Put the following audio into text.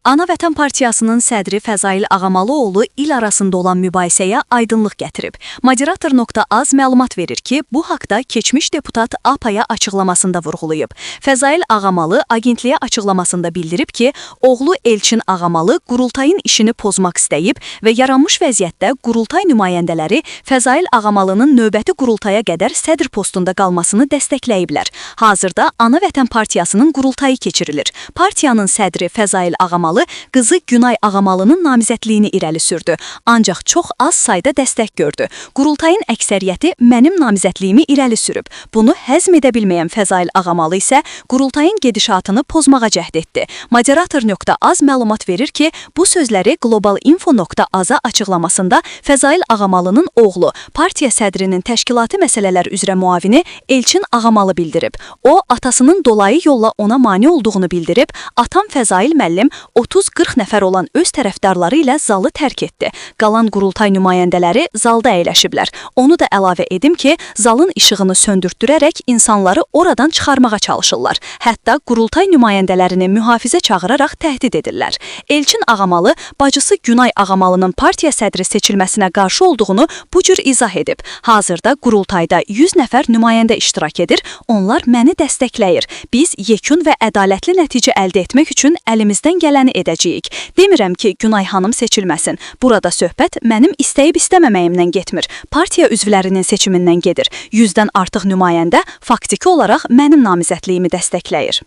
Ana Vətən Partiyasının sədri Fəzail Ağamalıoğlu il arasında olan mübahisəyə aydınlıq gətirib. Moderator.az məlumat verir ki, bu haqda keçmiş deputat APA-ya açıqlamasında vurğulayıb. Fəzail Ağamalı agentliyə açıqlamasında bildirib ki, oğlu Elçin Ağamalı qurultayın işini pozmaq istəyib və yaranmış vəziyyətdə qurultay nümayəndələri Fəzail Ağamalının növbəti qurultaya qədər sədr postunda qalmasını dəstəkləyiblər. Hazırda Ana Vətən Partiyasının qurultayı keçirilir. Partiyanın sədri Fəzail Ağamalı qızı Günay Ağamalının namizədliyini irəli sürdü. Ancaq çox az sayda dəstək gördü. Qurultayın əksəriyyəti mənim namizədliyimi irəli sürüb. Bunu həzm edə bilməyən Fəzail Ağamalı isə qurultayın gedişatını pozmağa cəhd etdi. Moderator.az məlumat verir ki, bu sözləri globalinfo.az-a açıqlamasında Fəzail Ağamalının oğlu, partiya sədrinin təşkilati məsələlər üzrə müavini Elçin Ağamalı bildirib. O, atasının dolayı yolla ona mane olduğunu bildirib, atam Fəzail müəllim 30-40 nəfər olan öz tərəfdarları ilə zalı tərk etdi. Qalan qurultay nümayəndələri zalda əyləşiblər. Onu da əlavə edim ki, zalın işığını söndürtdürərək insanları oradan çıxarmağa çalışırlar. Hətta qurultay nümayəndələrini mühafizə çağıraraq təhdid edirlər. Elçin Ağamalı bacısı Günay Ağamalının partiya sədri seçilməsinə qarşı olduğunu bu cür izah edib. Hazırda qurultayda 100 nəfər nümayəndə iştirak edir. Onlar məni dəstəkləyir. Biz yekun və ədalətli nəticə əldə etmək üçün əlimizdən gələni edəcəyik. Demirəm ki, Günay xanım seçilməsin. Burada söhbət mənim istəyib istəməməyimdən getmir. Partiya üzvlərinin seçimindən gedir. 100-dən artıq nümayəndə faktiki olaraq mənim namizədliyimi dəstəkləyir.